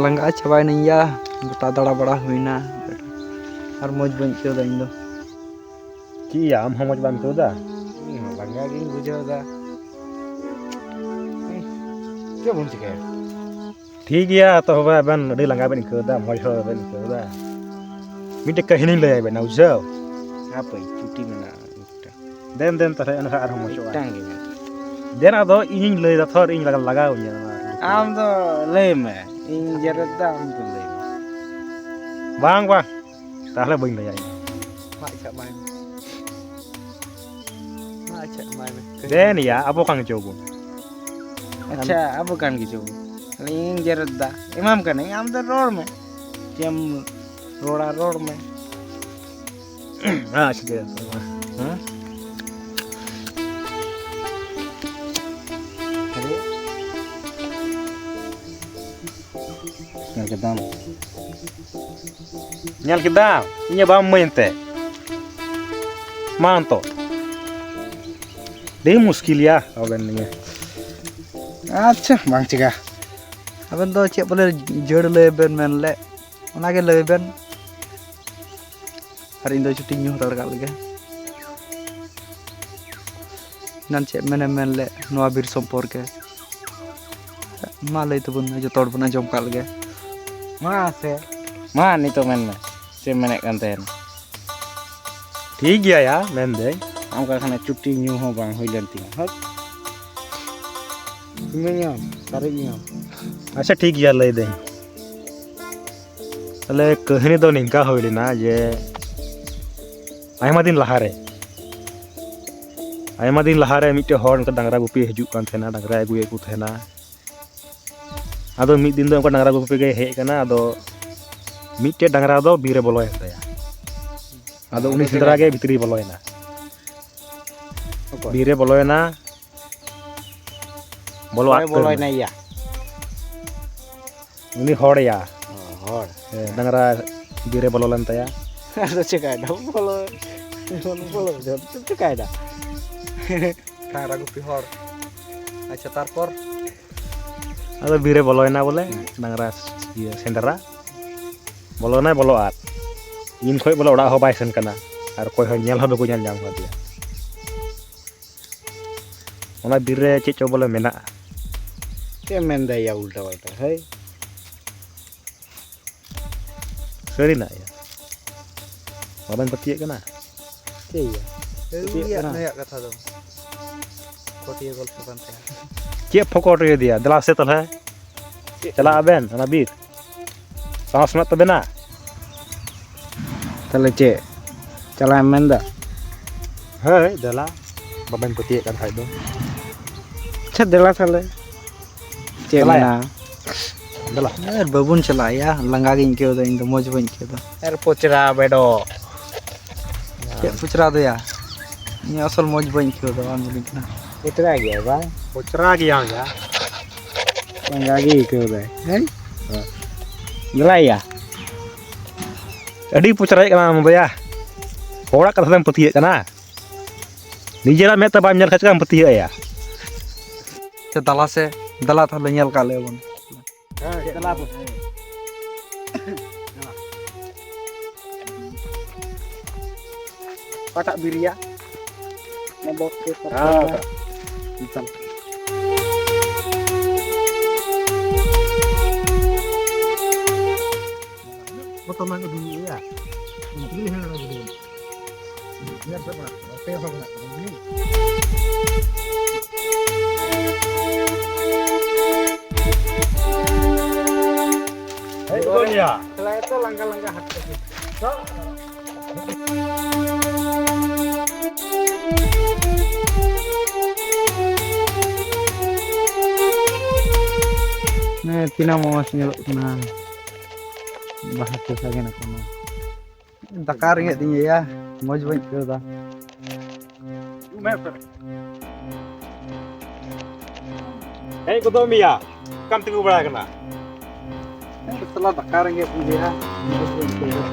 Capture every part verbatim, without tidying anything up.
ᱞᱟᱸᱜᱟ ᱪᱟᱵᱟᱭᱮᱱᱟᱹᱧ ᱭᱟ, ᱜᱚᱴᱟ ᱫᱟᱬᱟ ᱵᱟᱲᱟ ᱦᱩᱭᱱᱟ, ᱟᱨ ᱢᱚᱡᱽ ᱵᱟᱹᱧ ᱟᱹᱭᱠᱟᱹᱣ ᱫᱟ ᱤᱧ ᱫᱚ᱾ ᱪᱮᱫ ᱭᱟ, ᱟᱢ ᱦᱚᱸ ᱢᱚᱡᱽ ᱵᱟᱢ ᱟᱹᱭᱠᱟᱹᱣ ᱫᱟ? ᱤᱧ ᱦᱚᱸ ᱞᱟᱸᱜᱟ ᱜᱤᱧ ᱵᱩᱡᱷᱟᱹᱣ ᱫᱟ᱾ ᱪᱮᱫ ᱵᱚᱱ ᱪᱤᱠᱟᱹᱭᱟ? ᱴᱷᱤᱠ ᱜᱮᱭᱟ, ᱛᱚᱵᱮ ᱟᱵᱮᱱ ᱟᱹᱰᱤ ᱞᱟᱸᱜᱟ ᱵᱮᱱ ᱟᱹᱭᱠᱟᱹᱣ ᱫᱟ, ᱢᱚᱡᱽ ᱦᱚᱸ ᱵᱟᱵᱮᱱ ᱟᱹᱭᱠᱟᱹᱣ ᱫᱟ᱾ ᱢᱤᱫᱴᱮᱡ ᱠᱟᱹᱦᱱᱤᱧ ᱞᱟᱹᱭ ᱟᱵᱮᱱᱟ, ᱵᱩᱡᱷᱟᱹᱣ? ᱦᱟᱯᱮ, ᱪᱩᱴᱤ ᱢᱮᱱᱟᱜᱼᱟ ᱢᱤᱫᱴᱟᱝ᱾ ᱫᱮᱱ, ᱫᱮᱱ, ᱛᱟᱦᱞᱮ ᱮᱱᱠᱷᱟᱱ ᱟᱨᱦᱚᱸ ᱢᱚᱡᱚᱜᱼᱟ᱾ ᱢᱤᱫᱴᱟᱝ ᱜᱮ ᱢᱮᱱᱟᱜᱼᱟ᱾ ᱫᱮᱱ, ᱟᱫᱚ ᱤᱧᱤᱧ ᱞᱟᱹᱭ ᱫᱟ, ᱛᱷᱚᱨ ᱤᱧ ᱞᱟᱜᱟ-, ᱞᱟᱜᱟᱣ ᱤᱧᱟᱹ ᱱᱚᱣᱟ᱾ ᱟᱢ ᱫᱚ ᱞᱟᱹᱭ ᱢᱮ, ᱤᱧ ᱡᱮᱨᱮᱫ ᱫᱟ, ᱟᱢ ᱫᱚ ᱞᱟᱹᱭ ᱢᱮ᱾ ᱵᱟᱝ, ᱵᱟᱝ, ᱛᱟᱦᱞᱮ ᱵᱟᱹᱧ ᱞᱟᱹᱭᱟ ᱤᱧ᱾ ᱢᱟ, ᱟᱪᱪᱷᱟ, ᱢᱟᱭ ᱢᱮ᱾ ᱢᱟ, ᱟᱪᱪᱷᱟ, ᱢᱟᱭ ᱢᱮ᱾ ᱫᱮᱱ ᱭᱟ, ᱟᱵᱚ ᱠᱟᱱ ᱜᱮᱪᱚ ᱵᱚᱱ᱾ ᱟᱪᱪᱷᱟ, ᱟᱵᱚ ᱠᱟᱱ ᱜᱮᱪᱚ ᱵᱚᱱ᱾ ᱤᱧ ᱡᱮᱨᱮᱫ ᱫᱟ, ᱮᱢᱟᱢ ᱠᱟᱹᱱᱟᱹᱧ, ᱟᱢ ᱫᱚ ᱨᱚᱲ ᱢᱮ᱾ ᱪᱮᱫ ᱮᱢ ᱨᱚᱲᱟ, ᱨᱚᱲ ᱢᱮ᱾ ᱟᱪᱪᱷᱟ, ᱴᱷᱤᱠ ᱜᱮᱭᱟ, ᱢᱟ᱾ ᱦᱮᱸ? ᱧᱮᱞ ᱠᱮᱫᱟᱢ? ᱧᱮᱞ ᱠᱮᱫᱟᱢ? ᱤᱧᱟᱹᱜ ᱵᱟᱢ ᱤᱢᱟᱹᱧ ᱛᱮ᱾ ᱢᱟ ᱚᱱᱛᱚ᱾ ᱟᱹᱰᱤ ᱢᱩᱥᱠᱤᱞ ᱭᱟ ᱟᱵᱮᱱ ᱱᱤᱭᱟᱹ᱾ ᱟᱪᱪᱷᱟ, ᱵᱟᱝ ᱪᱤᱠᱟ᱾ ᱟᱵᱮᱱ ᱫᱚ ᱪᱮᱫ ᱵᱚᱞᱮ ᱡᱟᱹᱲ ᱞᱟᱹᱭ ᱵᱮᱱ ᱢᱮᱱ ᱞᱮᱫ, ᱚᱱᱟᱜᱮ ᱞᱟᱹᱭ ᱵᱮᱱ᱾ ᱟᱨ ᱤᱧ ᱫᱚ ᱪᱩᱴᱤᱧ ᱧᱩ ᱦᱟᱛᱟᱲ ᱠᱟᱜ ᱞᱮᱜᱮ᱾ ᱮᱱᱟᱱ ᱪᱮᱫ ᱢᱮᱱᱮᱢ ᱢᱮᱱ ᱞᱮᱫ ᱱᱚᱣᱟ ᱵᱤᱨ ᱥᱚᱢᱯᱚᱨᱠᱮ? ᱢᱟ ᱞᱟᱹᱭ ᱛᱟᱵᱚᱱ ᱢᱮ, ᱡᱚᱛᱚ ᱦᱚᱲ ᱵᱚᱱ ᱟᱸᱡᱚᱢ ᱠᱟᱜ ᱞᱮᱜᱮ᱾ ᱢᱟ ᱥᱮ, ᱢᱟ ᱱᱤᱛᱚᱜ ᱢᱮᱱ ᱢᱮ, ᱪᱮᱫ ᱮᱢ ᱢᱮᱱᱮᱫ ᱠᱟᱱ ᱛᱟᱦᱮᱱ? ᱴᱷᱤᱠ ᱜᱮᱭᱟ ᱭᱟ, ᱢᱮᱱᱫᱟᱹᱧ᱾ ᱟᱢ ᱠᱟ ᱠᱷᱟᱱ ᱪᱩᱴᱤ ᱧᱩ ᱦᱚᱸ ᱵᱟᱝ ᱦᱩᱭ ᱞᱮᱱ ᱛᱤᱧᱟᱹ᱾ ᱦᱟᱹᱴ᱾ ᱤᱢᱟᱹᱧᱟᱢ, ᱥᱟᱨᱮᱡ ᱤᱧᱟᱢ᱾ ᱟᱪᱪᱷᱟ, ᱴᱷᱤᱠ ᱜᱮᱭᱟ, ᱞᱟᱹᱭᱫᱟᱹᱧ᱾ ᱛᱟᱦᱞᱮ ᱠᱟᱹᱦᱱᱤ ᱫᱚ ᱱᱤᱝᱠᱟ ᱦᱩᱭ ᱞᱮᱱᱟ ᱡᱮ, ᱟᱭᱢᱟ ᱫᱤᱱ ᱞᱟᱦᱟᱨᱮ, ᱟᱭᱢᱟ ᱫᱤᱱ ᱞᱟᱦᱟᱨᱮ ᱢᱤᱫᱴᱮᱡ ᱦᱚᱲ ᱚᱱᱠᱟ ᱰᱟᱝᱨᱟ ᱜᱩᱯᱤᱭ ᱦᱤᱡᱩᱜ ᱠᱟᱱ ᱛᱟᱦᱮᱱᱟ, ᱰᱟᱝᱨᱟᱭ ᱟᱹᱜᱩᱭᱮᱫ ᱠᱚ ᱛᱟᱦᱮᱱᱟ᱾ ᱟᱫᱚ ᱢᱤᱫ ᱫᱤᱱ ᱫᱚ ᱚᱱᱠᱟ ᱰᱟᱝᱨᱟ ᱜᱩᱯᱤ ᱜᱮ ᱦᱮᱡ ᱟᱠᱟᱱᱟ᱾ ᱟᱫᱚ ᱢᱤᱫᱴᱮᱡ ᱰᱟᱝᱨᱟ ᱫᱚ ᱵᱤᱨ ᱨᱮ ᱵᱚᱞᱚᱭᱮᱱ ᱛᱟᱭᱟ᱾ ᱟᱫᱚ ᱩᱱᱤ ᱟᱫᱚ ᱥᱮᱸᱫᱽᱨᱟ ᱪᱮᱠᱟᱭ ᱜᱮ ᱵᱷᱤᱛᱨᱤ ᱵᱚᱞᱚᱭᱮᱱᱟ᱾ ᱚᱠᱚᱭ? ᱵᱤᱨ ᱨᱮ ᱵᱚᱞᱚᱭᱮᱱᱟ᱾ ᱵᱚᱞᱚ ᱚᱠᱚᱭ ᱟᱫ ᱩᱛᱟᱹᱨ ᱵᱚᱞᱚᱭᱮᱱᱟ ᱮᱱᱟ᱾ ᱭᱟ? ᱩᱱᱤ ᱦᱚᱲ ᱭᱟ᱾ ᱚ, ᱦᱚᱲ᱾ ᱦᱮᱸ, ᱰᱟᱝᱨᱟ ᱵᱤᱨ ᱨᱮ ᱵᱚᱞᱚ ᱞᱮᱱ ᱛᱟᱭᱟ᱾ ᱟᱫᱚ ᱪᱮᱠᱟᱭᱮᱱᱟ? ᱵᱚᱞᱚ, ᱵᱚᱞᱚ, ᱵᱚᱞᱚ, ᱪᱮᱠᱟᱭᱮᱱᱟ? ᱰᱟᱝᱨᱟ ᱜᱩᱯᱤ ᱦᱚᱲ᱾ ᱟᱪᱪᱷᱟ, ᱛᱟᱨᱯᱚᱨ? ᱟᱫᱚ ᱵᱤᱨ ᱨᱮ ᱵᱚᱞᱚᱭᱮᱱᱟ ᱵᱚᱞᱮ, ᱦᱮᱸ᱾ ᱰᱟᱝᱨᱟ ᱤᱭᱟᱹ ᱥᱮᱸᱫᱽᱨᱟ᱾ ᱵᱚᱞᱚᱱᱟᱭ ᱵᱚᱞᱚ ᱟᱫ᱾ ᱤᱱ ᱠᱷᱚᱡ ᱵᱚᱞᱮ ᱚᱲᱟᱜ ᱦᱚᱸ ᱵᱟᱭ ᱥᱮᱱ ᱠᱟᱱᱟ᱾ ᱟᱨ ᱚᱠᱚᱭ ᱦᱚᱸ ᱧᱮᱞ ᱦᱚᱸ ᱵᱟᱠᱚ ᱧᱮᱞ ᱧᱟᱢ ᱠᱟᱫᱮᱭᱟ᱾ ᱚᱱᱟ ᱵᱤᱨ ᱨᱮ ᱪᱮᱫ ᱪᱚ ᱵᱚᱞᱮ ᱢᱮᱱᱟᱜᱼᱟ᱾ ᱪᱮᱫ ᱮᱢ ᱢᱮᱱᱫᱟ ᱭᱟ ᱩᱞᱴᱟ ᱯᱟᱞᱴᱟ, ᱦᱟᱹᱭ? ᱥᱟᱹᱨᱤᱱᱟᱜ ᱭᱟ᱾ ᱵᱟᱵᱮᱱ ᱯᱟᱹᱛᱭᱟᱹᱜ ᱠᱟᱱᱟ? ᱪᱮᱫ ᱭᱟ? ᱯᱟᱹᱛᱭᱟᱹᱜ ᱠᱟᱱᱟ᱾ ᱱᱩᱭᱟᱜ ᱠᱟᱛᱷᱟ ᱫᱚ᱾ ᱠᱚᱴᱤᱭᱟᱹ ᱜᱚᱞᱯᱚ ᱠᱟᱱ ᱛᱟᱭᱟ᱾ ᱪᱮᱫ ᱯᱷᱚᱠᱚᱴ ᱤᱫᱤᱭᱟ? ᱫᱮᱞᱟ ᱥᱮ ᱛᱟᱦᱞᱮ᱾ ᱪᱮᱫ? ᱪᱟᱞᱟᱜ ᱟᱵᱮᱱ ᱚᱱᱟ ᱵᱤᱨ? ᱥᱟᱦᱚᱥ ᱢᱮᱱᱟᱜ ᱛᱟᱵᱮᱱᱟ? ᱛᱟᱦᱞᱮ ᱪᱮᱫ? ᱪᱟᱞᱟᱜ ᱮᱢ ᱢᱮᱱᱫᱟ? ᱦᱳᱭ, ᱫᱮᱞᱟ᱾ ᱵᱟᱵᱮᱱ ᱯᱟᱹᱛᱭᱟᱹᱜ ᱠᱟᱱ ᱠᱷᱟᱡ ᱫᱚ᱾ ᱟᱪᱪᱷᱟ, ᱫᱮᱞᱟ ᱛᱟᱦᱞᱮ᱾ ᱪᱮᱫ ᱪᱟᱞᱟᱜ ᱢᱮᱱᱟ? ᱫᱮᱞᱟ᱾ ᱟᱨ ᱵᱟᱵᱚᱱ ᱪᱟᱞᱟᱜᱼᱟ ᱭᱟ, ᱞᱟᱸᱜᱟ ᱜᱤᱧ ᱟᱹᱭᱠᱟᱹᱣ ᱫᱟ, ᱤᱧ ᱫᱚ ᱢᱚᱡᱽ ᱵᱟᱹᱧ ᱟᱹᱭᱠᱟᱹᱣ ᱫᱟ᱾ ᱟᱨ ᱯᱚᱪᱨᱟ ᱵᱮᱰᱚ᱾ ᱪᱮᱫ ᱯᱚᱪᱨᱟ ᱫᱚᱭᱟ? ᱤᱧ ᱟᱥᱚᱞ ᱢᱚᱡᱽ ᱵᱟᱹᱧ ᱟᱹᱭᱠᱟᱹᱣ ᱫᱟ, ᱵᱟᱝ ᱵᱩᱡᱷᱟᱹᱜ ᱠᱟᱱᱟ᱾ ᱯᱚᱪᱨᱟ ᱜᱮᱭᱟ ᱵᱟᱝ? ᱯᱚᱪᱨᱟ ᱜᱮᱭᱟᱢ ᱭᱟ᱾ ᱞᱟᱸᱜᱟ ᱜᱮ ᱟᱹᱭᱠᱟᱹᱣ ᱫᱟᱭ, ᱦᱮᱸ? ᱫᱮᱞᱟᱭ ᱭᱟ᱾ ᱟᱹᱰᱤ ᱯᱚᱪᱨᱟᱭᱮᱫ ᱠᱟᱱᱟᱢ ᱵᱚᱭᱟ᱾ ᱦᱚᱲᱟᱜ ᱠᱟᱛᱷᱟ ᱛᱮᱢ ᱯᱟᱹᱛᱭᱟᱹᱜ ᱠᱟᱱᱟ᱾ ᱱᱤᱡᱮᱨᱟᱜ ᱢᱮᱫ ᱛᱮ ᱵᱟᱢ ᱧᱮᱞ ᱠᱷᱟᱡ ᱪᱮᱠᱟᱢ ᱯᱟᱹᱛᱭᱟᱹᱜ ᱟᱭᱟ? ᱥᱮ ᱫᱟᱞᱟ ᱥᱮ, ᱫᱟᱞᱟ ᱛᱟᱦᱞᱮ ᱧᱮᱞ ᱠᱟᱜ ᱞᱮᱭᱟ ᱵᱚᱱ᱾ ᱦᱮᱸ, ᱪᱟᱞᱟᱜ ᱟᱵᱚ᱾ ᱚᱠᱟᱴᱟᱜ ᱵᱤᱨᱤᱭᱟ? ᱚᱱᱟ ᱵᱚᱠᱥ ᱛᱮ ᱥᱟᱵ ᱦᱮᱸ, ᱠᱟᱜ ᱢᱮ᱾ ᱚᱠᱟ᱾ ᱵᱚᱛᱚᱨ ᱢᱟ ᱩᱰᱩᱠ ᱜᱮᱭᱟ᱾ ᱦᱮᱡ ᱜᱚᱫ ᱮᱱᱟ᱾ ᱪᱟᱞᱟᱜ ᱛᱚ ᱞᱟᱸᱜᱟ ᱞᱟᱸᱜᱟ ᱦᱟᱴ ᱠᱟᱛᱮ᱾ ᱛᱤᱱᱟᱹᱜ ᱢᱚᱡᱽ ᱧᱮᱞᱚᱜ ᱠᱟᱱᱟ, ᱵᱟᱦᱟ ᱠᱚ ᱥᱟᱜᱮᱱ ᱟᱠᱟᱱᱟ᱾ ᱫᱟᱠᱟ ᱨᱮᱸᱜᱮᱡ ᱫᱤᱧ ᱭᱟ, ᱢᱚᱡᱽ ᱵᱟᱹᱧ ᱟᱹᱭᱠᱟᱹᱣ ᱮᱫᱟ᱾ ᱦᱮᱡ ᱜᱚᱫᱚᱜ ᱢᱮᱭᱟ, ᱚᱠᱟᱢ ᱛᱤᱸᱜᱩ ᱵᱟᱲᱟ ᱟᱠᱟᱱᱟ? ᱥᱟᱞᱟ ᱫᱟᱠᱟ ᱨᱮᱸᱜᱮᱡ ᱫᱤᱧ ᱭᱟ, ᱢᱚᱡᱽ ᱵᱟᱹᱧ ᱟᱹᱭᱠᱟᱹᱣ ᱮᱫᱟ᱾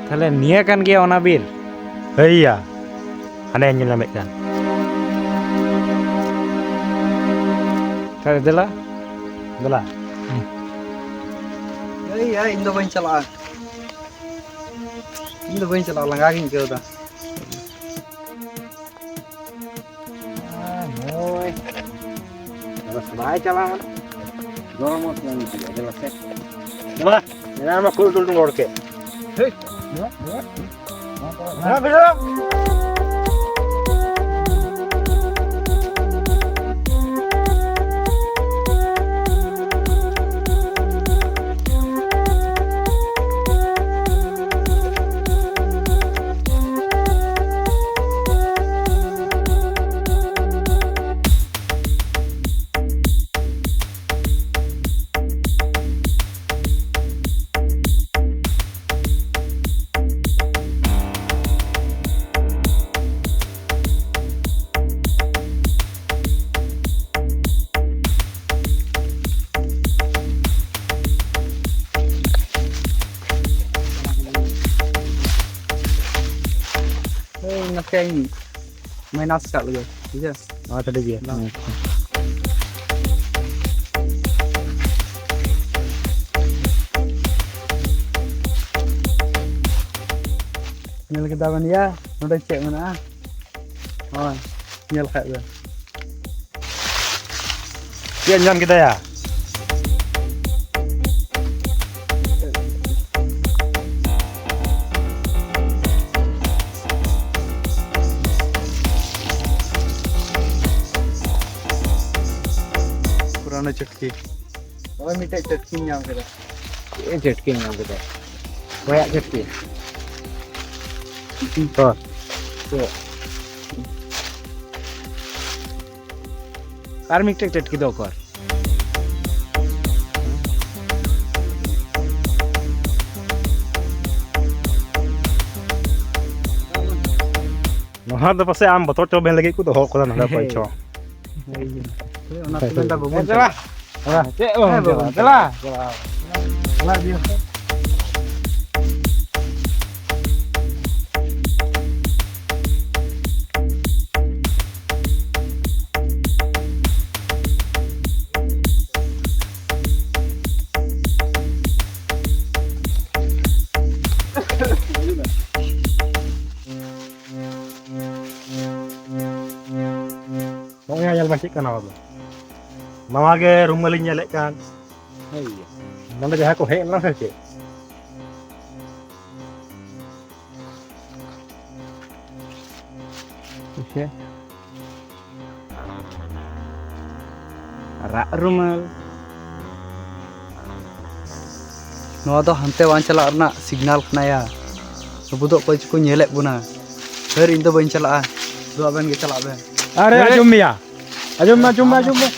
ᱛᱟᱦᱞᱮ ᱱᱤᱭᱟᱹ ᱠᱟᱱ ᱜᱮᱭᱟ ᱚᱱᱟ ᱵᱤᱨ? ᱦᱮᱸᱭᱟ, ᱦᱟᱱᱮ ᱧᱮᱞ ᱧᱟᱢᱮᱫ ᱠᱟᱱ᱾ ᱛᱟᱦᱞᱮ ᱫᱮᱞᱟ, ᱫᱮᱞᱟ᱾ ᱮᱭ, ᱮᱭ, ᱤᱧ ᱫᱚ ᱵᱟᱹᱧ ᱪᱟᱞᱟᱜᱼᱟ᱾ ᱤᱧ ᱫᱚ ᱵᱟᱹᱧ ᱪᱟᱞᱟᱜᱼᱟ, ᱞᱟᱸᱜᱟ ᱜᱤᱧ ᱟᱹᱭᱠᱟᱹᱣ ᱮᱫᱟ᱾ ᱦᱳᱭ᱾ ᱵᱟᱭ ᱪᱟᱞᱟᱣ ᱠᱟᱱᱟ᱾ ᱡᱚᱢ ᱢᱚᱛ ᱧᱟᱢ ᱠᱮᱫᱟ, ᱫᱮᱞᱟ ᱥᱮ᱾ ᱫᱮᱞᱟ, ᱮᱱᱟᱱ ᱢᱟ ᱠᱩᱞ ᱴᱩᱞ ᱨᱚᱲ ᱠᱮᱫ᱾ ᱦᱮᱭ, ᱫᱮᱞᱟ, ᱫᱮᱞᱟ᱾ ᱫᱮᱞᱟ, ᱫᱮᱞᱟ᱾ ᱦᱳᱭ, ᱱᱟᱥᱮᱭᱟᱜ ᱤᱧ ᱢᱟᱭᱱᱟᱥ ᱠᱟᱜ ᱞᱮᱜᱮ, ᱴᱷᱤᱠ ᱟᱪᱷᱮ? ᱟᱪᱪᱷᱟ, ᱴᱷᱤᱠ ᱜᱮᱭᱟ᱾ ᱵᱟᱝ᱾ ᱧᱮᱞ ᱠᱮᱫᱟ ᱵᱮᱱ ᱭᱟ, ᱱᱚᱰᱮ ᱪᱮᱫ ᱢᱮᱱᱟᱜᱼᱟ? ᱦᱳᱭ, ᱧᱮᱞ ᱠᱷᱟᱡ ᱵᱮᱱ᱾ ᱪᱮᱫ ᱮᱢ ᱧᱟᱢ ᱠᱮᱫᱟ ᱭᱟ? ᱚᱱᱟ ᱪᱟᱹᱴᱠᱤ᱾ ᱱᱚᱜᱼᱚᱭ ᱢᱤᱫᱴᱮᱡ ᱪᱟᱹᱴᱠᱤᱧ ᱧᱟᱢ ᱠᱮᱫᱟ᱾ ᱪᱮᱫ ᱪᱟᱹᱴᱠᱤ ᱧᱟᱢ ᱠᱮᱫᱟ? ᱚᱠᱚᱭᱟᱜ ᱪᱟᱹᱴᱠᱤ? ᱛᱚ᱾ ᱪᱮᱫ? ᱟᱨ ᱢᱤᱫᱴᱮᱡ ᱪᱟᱹᱴᱠᱤ ᱫᱚ ᱚᱠᱚᱭ? ᱱᱚᱣᱟ ᱫᱚ ᱯᱟᱥᱮ ᱟᱢ ᱵᱚᱛᱚᱨ ᱪᱚ ᱵᱮᱱ ᱞᱟᱹᱜᱤᱫ ᱠᱚ ᱫᱚᱦᱚ ᱠᱟᱫᱟ ᱱᱚᱰᱮ ᱯᱟᱸᱪ ᱪᱷᱚ᱾ ᱦᱳᱭ, ᱦᱳᱭ, ᱚᱱᱟ ᱠᱚ ᱢᱮᱱᱫᱟ ᱵᱟᱵᱚᱱ ᱪᱟᱞᱟᱜ᱾ ᱪᱮᱫ ᱵᱟᱵᱚᱱ ᱪᱟᱞᱟᱜ? ᱪᱟᱞᱟᱜ᱾ ᱪᱟᱞᱟᱜ ᱤᱫᱤ ᱦᱚᱴᱚ᱾ ᱱᱚᱜᱼᱚᱭ ᱧᱮᱞ ᱢᱮ ᱪᱮᱫ ᱠᱟᱱᱟ ᱱᱚᱣᱟ ᱫᱚ? ᱱᱟᱣᱟ ᱜᱮ ᱨᱩᱢᱟᱹᱞᱤᱧ ᱧᱮᱞᱮᱫ ᱠᱟᱱ᱾ ᱦᱳᱭ᱾ ᱱᱚᱰᱮ ᱡᱟᱦᱟᱸᱭ ᱠᱚ ᱦᱮᱡ ᱞᱮᱱᱟ ᱥᱮ ᱪᱮᱫ? ᱥᱮ ᱨᱟᱜ ᱨᱩᱢᱟᱹᱞ᱾ ᱱᱚᱣᱟ ᱫᱚ ᱦᱟᱱᱛᱮ ᱵᱟᱝ ᱪᱟᱞᱟᱜ ᱨᱮᱱᱟᱜ ᱥᱤᱜᱽᱱᱟᱞ ᱠᱟᱱᱟᱭᱟ᱾ ᱟᱵᱚ ᱫᱚ ᱚᱠᱚᱭ ᱪᱚᱠᱚ ᱧᱮᱞᱮᱫ ᱵᱚᱱᱟ᱾ ᱥᱟᱨ, ᱤᱧ ᱫᱚ ᱵᱟᱹᱧ ᱪᱟᱞᱟᱜᱼᱟ᱾ ᱫᱩ ᱟᱵᱮᱱ ᱜᱮ ᱪᱟᱞᱟᱜ ᱵᱮᱱ᱾ ᱟᱨᱮ, ᱟᱸᱡᱚᱢ ᱢᱮᱭᱟ, ᱟᱸᱡᱚᱢ ᱢᱮ, ᱟᱸᱡᱚᱢ ᱢᱮ, ᱟᱸᱡᱚᱢ ᱢᱮ᱾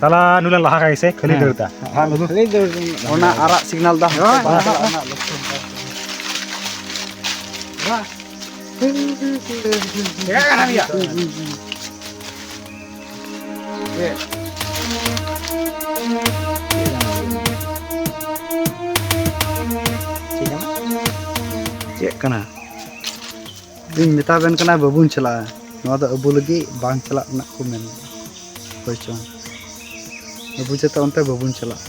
ᱥᱟᱞᱟ ᱱᱩᱭ ᱞᱟᱝ ᱞᱟᱦᱟ ᱠᱟᱭ ᱥᱮ ᱠᱷᱟᱹᱞᱤ ᱦᱮᱸ᱾ ᱫᱟᱹᱲ ᱫᱟ᱾ ᱦᱮᱸ, ᱠᱷᱟᱹᱞᱤ ᱫᱟᱹᱲ᱾ ᱚᱱᱟ ᱟᱨᱟᱜ ᱥᱤᱜᱽᱱᱟᱞ ᱫᱚ ᱦᱟᱱᱛᱮ ᱦᱮᱸ᱾ ᱵᱟᱝ ᱪᱟᱞᱟᱜ ᱨᱮᱱᱟᱜ ᱞᱚᱠᱠᱷᱚᱱ ᱠᱟᱱᱟ᱾ ᱪᱮᱠᱟᱜ ᱠᱟᱱᱟ ᱵᱤᱭᱟ? ᱪᱮᱫ ᱠᱟᱱᱟ? ᱤᱧ ᱢᱮᱛᱟ ᱵᱮᱱ ᱠᱟᱱᱟ ᱵᱟᱵᱚᱱ ᱪᱟᱞᱟᱜᱼᱟ᱾ ᱱᱚᱣᱟ ᱫᱚ ᱟᱵᱚ ᱞᱟᱹᱜᱤᱫ ᱵᱟᱝ ᱪᱟᱞᱟᱜ ᱨᱮᱱᱟᱜ ᱠᱚ ᱢᱮᱱ ᱮᱫᱟ᱾ ᱦᱳᱭ ᱪᱚᱝ᱾ ᱟᱵᱚ ᱡᱟᱛᱮ ᱚᱱᱛᱮ ᱵᱟᱵᱚᱱ ᱪᱟᱞᱟᱜᱼᱟ᱾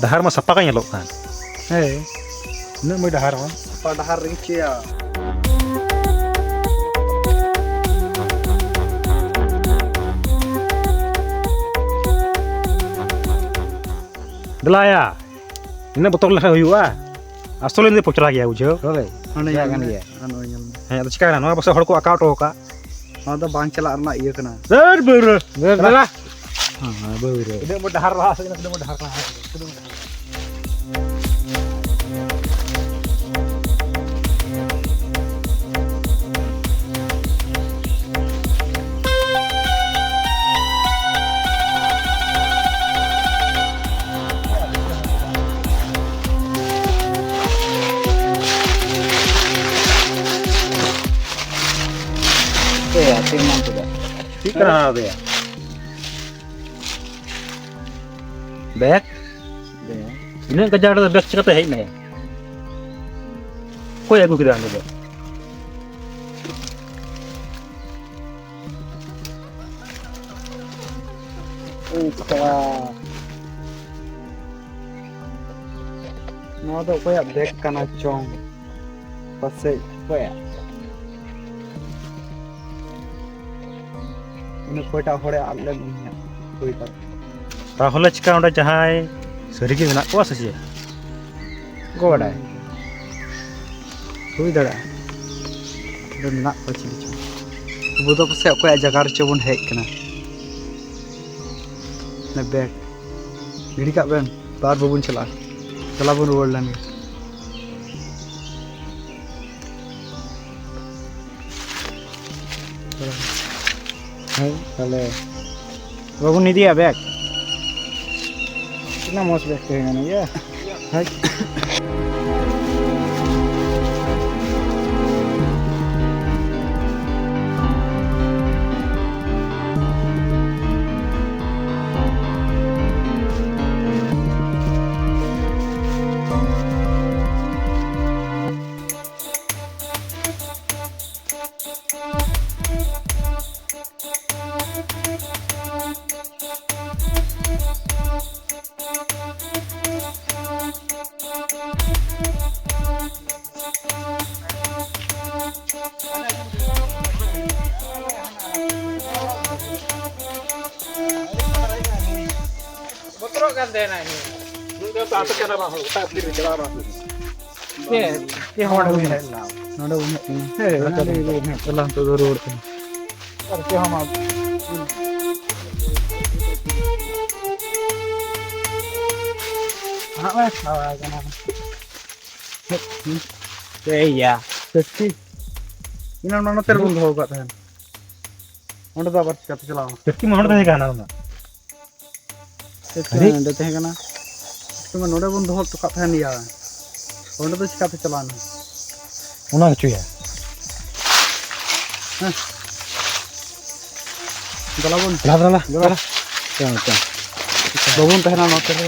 ᱰᱟᱦᱟᱨ ᱢᱟ ᱥᱟᱯᱟ ᱜᱮ ᱧᱮᱞᱚᱜ ᱠᱟᱱ᱾ ᱦᱮᱸ᱾ ᱩᱱᱟᱹᱜ ᱢᱚᱡᱽ ᱰᱟᱦᱟᱨ ᱦᱚᱸ᱾ ᱥᱟᱯᱟ ᱰᱟᱦᱟᱨ ᱨᱮᱜᱮ ᱪᱮᱭᱟ᱾ ᱫᱮᱞᱟᱭᱟ, ᱱᱤᱱᱟᱹᱜ ᱵᱚᱛᱚᱨ ᱞᱮᱠᱷᱟᱡ ᱦᱩᱭᱩᱜᱼᱟ? ᱟᱥᱚᱞᱮ ᱱᱩᱭ ᱯᱚᱪᱨᱟ ᱜᱮᱭᱟ, ᱵᱩᱡᱷᱟᱹᱣ᱾ ᱦᱳᱭ᱾ ᱦᱟᱸᱰᱮ ᱪᱟᱞᱟᱜ ᱧᱮᱞ ᱠᱟᱱ ᱢᱮ᱾ ᱜᱮᱭᱟ᱾ ᱦᱟᱸᱰᱮ ᱧᱮᱞ ᱢᱮ᱾ ᱦᱮᱸ, ᱟᱫᱚ ᱪᱤᱠᱟᱹᱭᱮᱱᱟ? ᱱᱚᱣᱟ ᱯᱟᱥᱮ ᱦᱚᱲ ᱠᱚ ᱟᱠᱟᱣ ᱦᱚᱴᱚ ᱟᱠᱟᱫ᱾ ᱱᱚᱣᱟ ᱫᱚ ᱵᱟᱝ ᱪᱟᱞᱟᱜ ᱨᱮᱱᱟᱜ ᱤᱭᱟᱹ ᱠᱟᱱᱟ᱾ ᱫᱟᱹᱲ ᱵᱟᱹᱣᱨᱟᱹ᱾ ᱫᱟᱹᱲ ᱵᱟᱹᱣᱨᱟᱹ᱾ ᱦᱮᱸ, ᱦᱮᱸ, ᱵᱟᱹᱣᱨᱟᱹ᱾ ᱛᱤᱱᱟᱹᱜ ᱢᱚᱡᱽ ᱰᱟᱦᱟᱨ ᱞᱟᱦᱟ ᱥᱮᱫ ᱠᱟᱱᱟ, ᱛᱤᱱᱟᱹᱜ ᱢᱚᱡᱽ ᱰᱟᱦᱟᱨ ᱠᱟᱱᱟ᱾ ᱮᱭᱟ, ᱪᱮᱫ ᱮᱢ ᱧᱟᱢ ᱠᱮᱫᱟ? ᱪᱮᱫ ᱠᱟᱱᱟ ᱚᱱᱟ ᱫᱚᱭᱟ? ᱵᱮᱜᱽ? ᱵᱮᱜᱽ᱾ ᱤᱱᱟᱹᱜ ᱜᱟᱡᱟᱲ ᱨᱮ ᱵᱮᱜᱽ ᱪᱤᱠᱟᱹᱛᱮ ᱦᱮᱡ ᱮᱱᱟᱭᱟ? ᱚᱠᱚᱭ ᱟᱹᱜᱩ ᱠᱮᱫᱟ ᱚᱸᱰᱮ ᱫᱚ? ᱳ ᱥᱟᱞᱟ᱾ ᱱᱚᱣᱟ ᱫᱚ ᱚᱠᱚᱭᱟᱜ ᱵᱮᱜᱽ ᱠᱟᱱᱟ ᱪᱚᱝ? ᱯᱟᱥᱮᱡ ᱚᱠᱚᱭᱟᱜ? ᱩᱱᱤ ᱚᱠᱚᱭᱴᱟᱜ ᱦᱚᱲᱮ ᱟᱫ ᱞᱮᱱ ᱩᱱᱤᱭᱟᱜ ᱦᱩᱭ ᱫᱟᱲᱮᱭᱟᱜᱼᱟ᱾ ᱛᱟᱦᱚᱞᱮ ᱪᱤᱠᱟ ᱚᱸᱰᱮ ᱡᱟᱦᱟᱸᱭ ᱥᱟᱹᱨᱤᱜᱮ ᱢᱮᱱᱟᱜ ᱠᱚᱣᱟ ᱥᱮ ᱪᱮᱫ? ᱚᱠᱚᱭ ᱵᱟᱰᱟᱭ? ᱦᱩᱭ ᱫᱟᱲᱮᱭᱟᱜᱼᱟ᱾ ᱚᱸᱰᱮ ᱢᱮᱱᱟᱜ ᱠᱚᱣᱟ ᱪᱤᱞᱤ ᱪᱚᱝ᱾ ᱟᱵᱚ ᱫᱚ ᱯᱟᱥᱮᱡ ᱚᱠᱚᱭᱟᱜ ᱡᱟᱭᱜᱟ ᱨᱮᱪᱚ ᱵᱚᱱ ᱦᱮᱡ ᱠᱟᱱᱟ᱾ ᱚᱱᱟ ᱵᱮᱜᱽ ᱜᱤᱰᱤ ᱠᱟᱜ ᱵᱮᱱ, ᱟᱨ ᱵᱟᱵᱚᱱ ᱪᱟᱞᱟᱜᱼᱟ᱾ ᱪᱟᱞᱟᱣ ᱵᱚᱱ ᱨᱩᱣᱟᱹᱲ ᱞᱮᱱ ᱜᱮ᱾ ᱦᱮᱸ, ᱛᱟᱦᱞᱮ ᱵᱟᱵᱚᱱ ᱤᱫᱤᱭᱟ ᱵᱮᱜᱽ? ᱛᱤᱱᱟᱹᱜ ᱢᱚᱡᱽ ᱵᱮᱜᱽ ᱛᱟᱦᱮᱸ ᱠᱟᱱᱟ, ᱤᱭᱟᱹ᱾ ᱦᱳᱭ᱾ ᱵᱚᱛᱚᱨᱚᱜ ᱠᱟᱱ ᱛᱟᱦᱮᱱᱟ ᱤᱧ᱾ ᱱᱩᱭ ᱫᱚ ᱟᱯᱮ ᱪᱟᱞᱟᱣ ᱵᱟᱝ ᱦᱩᱭᱩᱜ, ᱮᱴᱟᱜ ᱵᱤᱨ ᱨᱮ ᱪᱟᱞᱟᱣ ᱵᱟᱝ ᱦᱩᱭᱩᱜ᱾ ᱪᱮᱫ? ᱪᱮᱫ ᱦᱚᱸ ᱵᱟᱝ ᱦᱩᱭ ᱞᱮᱱᱟ᱾ ᱱᱚᱰᱮ ᱵᱚᱱ ᱦᱮᱡ ᱮᱱᱟ᱾ ᱦᱮᱸ, ᱱᱚᱰᱮ ᱵᱚᱱ ᱦᱮᱡ ᱮᱱᱟ᱾ ᱪᱟᱞᱟᱣ ᱱᱤᱛᱚᱜ ᱫᱚ ᱨᱩᱣᱟᱹᱲ ᱠᱟᱱᱟ᱾ ᱟᱨ ᱪᱮᱫ ᱦᱚᱸ ᱵᱟᱝ᱾ ᱦᱟᱸᱜ ᱢᱟ ᱪᱟᱵᱟ ᱟᱠᱟᱱᱟ᱾ ᱪᱮᱫ ᱭᱟ? ᱥᱟᱹᱠᱷᱤ᱾ ᱮᱱᱟᱝ ᱢᱟ ᱱᱚᱛᱮ ᱨᱮᱵᱚᱱ ᱫᱚᱦᱚ ᱟᱠᱟᱫ ᱛᱟᱦᱮᱸᱱ᱾ ᱚᱸᱰᱮ ᱫᱚ ᱟᱵᱟᱨ ᱪᱤᱠᱟᱹᱛᱮ ᱪᱟᱞᱟᱣ ᱮᱱᱟ? ᱪᱟᱹᱴᱠᱤ ᱢᱟ ᱱᱚᱰᱮ ᱛᱟᱦᱮᱸ ᱠᱟᱱᱟ ᱚᱱᱟ᱾ ᱪᱟᱹᱴᱠᱤ ᱟᱨᱮ? ᱢᱟ ᱱᱚᱰᱮ ᱛᱟᱦᱮᱸ ᱠᱟᱱᱟ᱾ ᱪᱟᱹᱴᱠᱤ ᱢᱟ ᱱᱚᱰᱮ ᱵᱚᱱ ᱫᱚᱦᱚ ᱦᱚᱴᱚ ᱠᱟᱜ ᱛᱟᱦᱮᱱ ᱜᱮᱭᱟ᱾ ᱚᱸᱰᱮ ᱫᱚ ᱪᱤᱠᱟᱹᱛᱮ ᱪᱟᱞᱟᱣ ᱮᱱᱟ? ᱚᱱᱟ ᱦᱚᱪᱚᱭᱟ᱾ ᱦᱮᱸ᱾ ᱫᱮᱞᱟ ᱵᱚᱱ᱾ ᱫᱮᱞᱟ, ᱫᱮᱞᱟ, ᱫᱮᱞᱟ᱾ ᱫᱮᱞᱟ᱾ ᱪᱚ, ᱪᱚ᱾ ᱵᱟᱵᱚᱱ ᱛᱟᱦᱮᱱᱟ ᱱᱚᱛᱮ ᱨᱮ᱾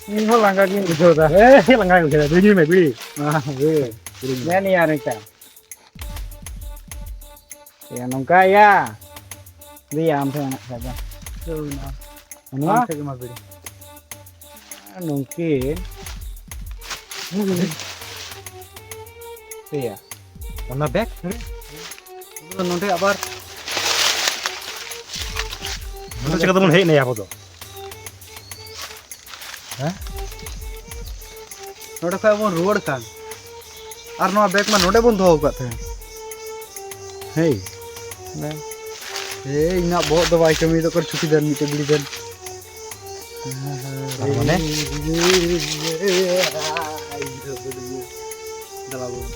ᱤᱧ ᱦᱚᱸ ᱞᱟᱸᱜᱟ ᱜᱤᱧ ᱵᱩᱡᱷᱟᱹᱣ ᱮᱫᱟ᱾ ᱮ, ᱞᱟᱸᱜᱟ ᱜᱮ ᱵᱩᱡᱷᱟᱹᱣ ᱮᱫᱟ᱾ ᱵᱤᱲᱤ ᱧᱩᱭ ᱢᱮ, ᱵᱤᱲᱤ᱾ ᱦᱮᱸ, ᱵᱤᱲᱤ᱾ ᱵᱤᱲᱤ ᱧᱩ᱾ ᱧᱮᱞ ᱭᱟ ᱱᱚᱝᱠᱟ᱾ ᱭᱟ, ᱱᱚᱝᱠᱟ ᱭᱟ᱾ ᱫᱤᱭᱟ ᱟᱢ ᱴᱷᱮᱱ ᱢᱮᱱᱟᱜ ᱠᱷᱟᱡ ᱫᱚ᱾ ᱪᱮᱫ ᱦᱩᱭᱱᱟ? ᱱᱚᱣᱟ? ᱟᱢ ᱴᱷᱮᱱ ᱜᱮ ᱢᱟ ᱵᱤᱲᱤ᱾ ᱱᱩᱝᱠᱤᱱ᱾ ᱫᱤᱭᱟ᱾ ᱚᱱᱟ ᱵᱮᱜᱽ? ᱱᱚᱰᱮ ᱟᱵᱟᱨ᱾ ᱱᱚᱰᱮ ᱪᱤᱠᱟᱹ ᱛᱮᱵᱚᱱ ᱦᱮᱡ ᱮᱱᱟ ᱟᱵᱚ ᱫᱚ? ᱦᱮᱸ? ᱱᱚᱰᱮ ᱠᱷᱚᱡ ᱵᱚᱱ ᱨᱩᱣᱟᱹᱲ ᱠᱟᱱ᱾ ᱟᱨ ᱱᱚᱣᱟ ᱵᱮᱜᱽ ᱢᱟ ᱱᱚᱰᱮ ᱵᱚᱱ ᱫᱚᱦᱚ ᱟᱠᱟᱫ ᱛᱟᱦᱮᱸᱱ᱾ ᱦᱮᱭ᱾ ᱦᱮᱸ᱾ ᱮᱭ, ᱤᱧᱟᱹᱜ ᱵᱚᱦᱚᱜ ᱫᱚ ᱵᱟᱭ ᱠᱟᱹᱢᱤᱭᱮᱫᱟ, ᱚᱠᱚᱭ ᱪᱷᱩᱴᱤ ᱫᱮᱱ ᱢᱤᱫᱴᱮᱡ ᱵᱤᱲᱤ ᱫᱮᱱ᱾ ᱛᱟᱨ ᱢᱟᱱᱮ? ᱫᱮᱞᱟ ᱵᱚᱱ᱾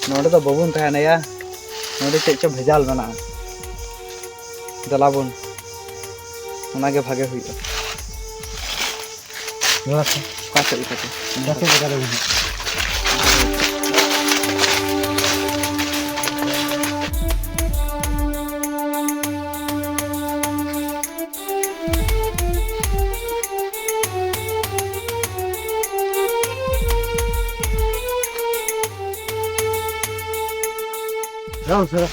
ᱱᱚᱰᱮ ᱫᱚ ᱵᱟᱵᱚᱱ ᱛᱟᱦᱮᱱᱟ ᱭᱟ᱾ ᱱᱚᱰᱮ ᱪᱮᱫ ᱪᱚ ᱵᱷᱮᱡᱟᱞ ᱢᱮᱱᱟᱜᱼᱟ᱾ ᱫᱮᱞᱟ ᱵᱚᱱ᱾ ᱚᱱᱟᱜᱮ ᱵᱷᱟᱜᱮ ᱦᱩᱭᱩᱜᱼᱟ᱾ ᱱᱚᱣᱟ ᱥᱮ? ᱚᱠᱟ ᱥᱮᱫ ᱞᱮᱠᱟᱛᱮ? ᱚᱠᱟ ᱥᱮᱫ ᱞᱮᱠᱟᱛᱮ ᱵᱚᱱ ᱦᱮᱡ? ᱡᱚᱢ ᱥᱮ᱾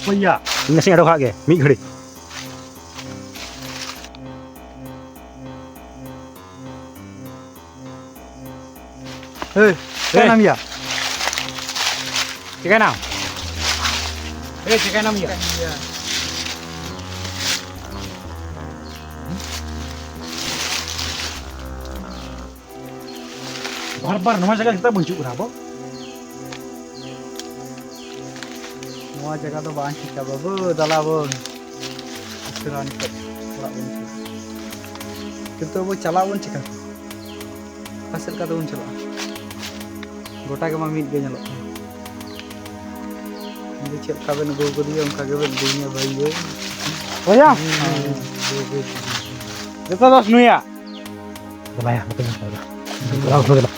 ᱵᱚᱭᱦᱟ᱾ ᱤᱧ ᱱᱟᱥᱮᱧ ᱟᱰᱚᱠᱟᱜ ᱜᱮ, ᱢᱤᱫ ᱜᱷᱟᱹᱲᱤᱡ᱾ ᱦᱮᱸ, ᱦᱮᱸ᱾ ᱪᱤᱠᱟᱹᱭᱮᱱᱟᱢ ᱭᱟ? ᱪᱤᱠᱟᱹᱭᱮᱱᱟᱢ? ᱮ, ᱪᱤᱠᱟᱹᱭᱱᱟᱢ ᱭᱟ? ᱵᱟᱨ ᱵᱟᱨ ᱱᱚᱣᱟ ᱡᱟᱭᱜᱟ ᱪᱮᱫᱟᱜ ᱵᱚᱱ ᱦᱤᱡᱩᱜ ᱠᱟᱱᱟ ᱟᱵᱚ? ᱱᱚᱣᱟ ᱡᱟᱭᱜᱟ ᱫᱚ ᱵᱟᱝ ᱴᱷᱤᱠᱟ ᱵᱟᱹᱵᱩ, ᱫᱟᱞᱟ ᱵᱚᱱ᱾ ᱩᱥᱟᱹᱨᱟ ᱱᱤᱛᱚᱜ ᱚᱲᱟᱜ ᱵᱚᱱ ᱪᱟᱞᱟᱜᱼᱟ᱾ ᱠᱤᱱᱛᱩ ᱟᱵᱚ ᱪᱟᱞᱟᱜ ᱵᱚᱱ ᱪᱤᱠᱟ? ᱚᱠᱟ ᱥᱮᱫ ᱞᱮᱠᱟ ᱛᱮᱵᱚᱱ ᱪᱟᱞᱟᱜᱼᱟ? ᱜᱚᱴᱟ ᱜᱮᱢᱟ ᱢᱤᱫ ᱜᱮ ᱧᱮᱞᱚᱜ ᱠᱟᱱᱟ᱾ ᱩᱱᱤ ᱫᱚ ᱪᱮᱫ ᱞᱮᱠᱟ ᱵᱮᱱ ᱟᱹᱜᱩ ᱠᱟᱫᱮᱭᱟ, ᱚᱱᱠᱟ ᱜᱮᱵᱮᱱ ᱤᱫᱤᱭᱮᱭᱟ ᱵᱷᱟᱹᱭ ᱜᱮ᱾ ᱵᱚᱭᱦᱟ, ᱦᱩᱸ, ᱦᱩᱸ, ᱦᱩᱸ, ᱦᱩᱸ᱾ ᱡᱚᱛᱚ ᱫᱚᱥ ᱱᱩᱭᱟ᱾ ᱫᱮᱞᱟᱭᱟ, ᱱᱚᱛᱮ ᱧᱮᱞ ᱠᱚᱣᱟ᱾ ᱫᱮᱞᱟ, ᱫᱮᱞᱟ᱾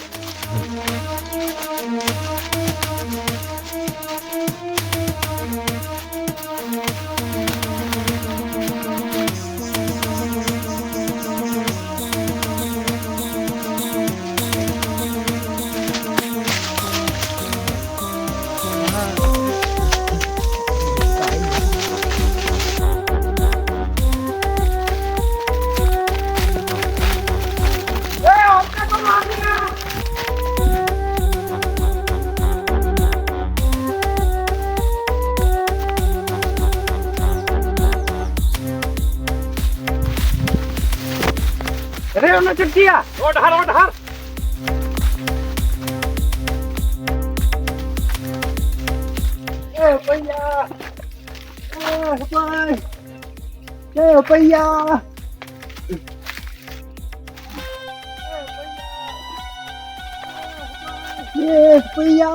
ᱨᱮ, ᱚᱱᱟ ᱪᱮᱫ ᱪᱤᱭᱟ? ᱚ, ᱰᱟᱦᱟᱨ, ᱚ, ᱰᱟᱦᱟᱨ᱾ ᱮ, ᱵᱚᱭᱦᱟ᱾ ᱮ, ᱦᱟᱯᱟᱭ᱾ ᱮ, ᱦᱟᱯᱟᱭᱟ᱾ ᱮ, ᱦᱟᱯᱟᱭᱟ᱾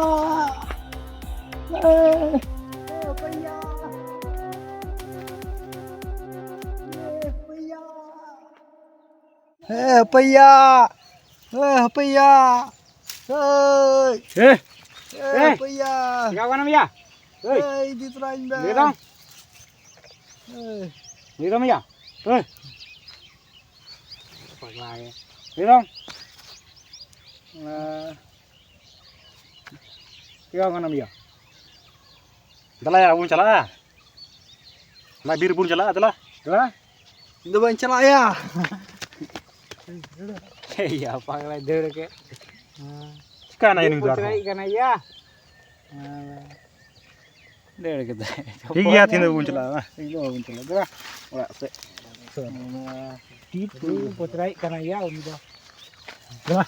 ᱮ, ᱦᱟᱯᱟᱭᱟ᱾ ᱮ, ᱦᱟᱯᱟᱭᱟ᱾ ᱦᱮ ᱦᱟᱯᱮᱭᱟ, ᱦᱮ ᱦᱟᱯᱮᱭᱟ, ᱦᱮᱭ᱾ ᱦᱮ᱾ ᱦᱮ ᱦᱮ᱾ ᱦᱟᱯᱮᱭᱟ᱾ ᱪᱮᱠᱟ ᱠᱟᱱᱟᱢ ᱭᱟ? ᱦᱮᱭ᱾ ᱦᱮᱭ, ᱤᱫᱤ ᱛᱚᱨᱟᱧ ᱵᱮᱱ᱾ ᱞᱟᱹᱭ ᱫᱟᱢ? ᱦᱮᱭ᱾ ᱞᱟᱹᱭ ᱫᱟᱢ ᱭᱟ? ᱦᱮᱭ᱾ ᱯᱟᱜᱽᱞᱟ ᱜᱮ᱾ ᱞᱟᱹᱭ ᱫᱟᱢ? ᱮ, ᱪᱮᱠᱟ ᱠᱟᱱᱟᱢ ᱭᱟ? ᱫᱮᱞᱟ ᱭᱟ, ᱵᱚᱱ ᱪᱟᱞᱟᱜᱼᱟ᱾ ᱚᱱᱟ ᱵᱤᱨ ᱵᱚᱱ ᱪᱟᱞᱟᱜᱼᱟ, ᱫᱮᱞᱟ᱾ ᱫᱮᱞᱟ᱾ ᱤᱧ ᱫᱚ ᱵᱟᱹᱧ ᱪᱟᱞᱟᱜᱼᱟ ᱭᱟ᱾ ᱮᱭᱟ, ᱯᱟᱜᱽᱞᱟᱭ ᱫᱟᱹᱲ ᱠᱮᱫ᱾ ᱪᱤᱠᱟᱹᱭᱮᱱᱟ ᱡᱟᱹᱱᱤᱡ ᱫᱚ ᱟᱨᱦᱚᱸ? ᱪᱟᱞᱟᱜ ᱠᱟᱱᱟ ᱭᱟ᱾ ᱫᱟᱹᱲ ᱠᱮᱫᱟᱭ᱾ ᱴᱷᱤᱠ ᱜᱮᱭᱟ, ᱛᱮᱦᱮᱧ ᱫᱚ ᱵᱟᱵᱚᱱ ᱪᱟᱞᱟᱜᱼᱟ, ᱵᱟᱝ? ᱛᱮᱦᱮᱧ ᱫᱚ ᱵᱟᱵᱚᱱ ᱪᱟᱞᱟᱜᱼᱟ᱾ ᱫᱮᱞᱟ, ᱚᱲᱟᱜ ᱥᱮᱫ᱾ ᱴᱤᱯ ᱠᱚ ᱯᱚᱪᱨᱟᱭᱮᱫ ᱠᱟᱱᱟ ᱭᱟ ᱩᱱᱤ ᱫᱚ᱾ ᱫᱮᱞᱟ᱾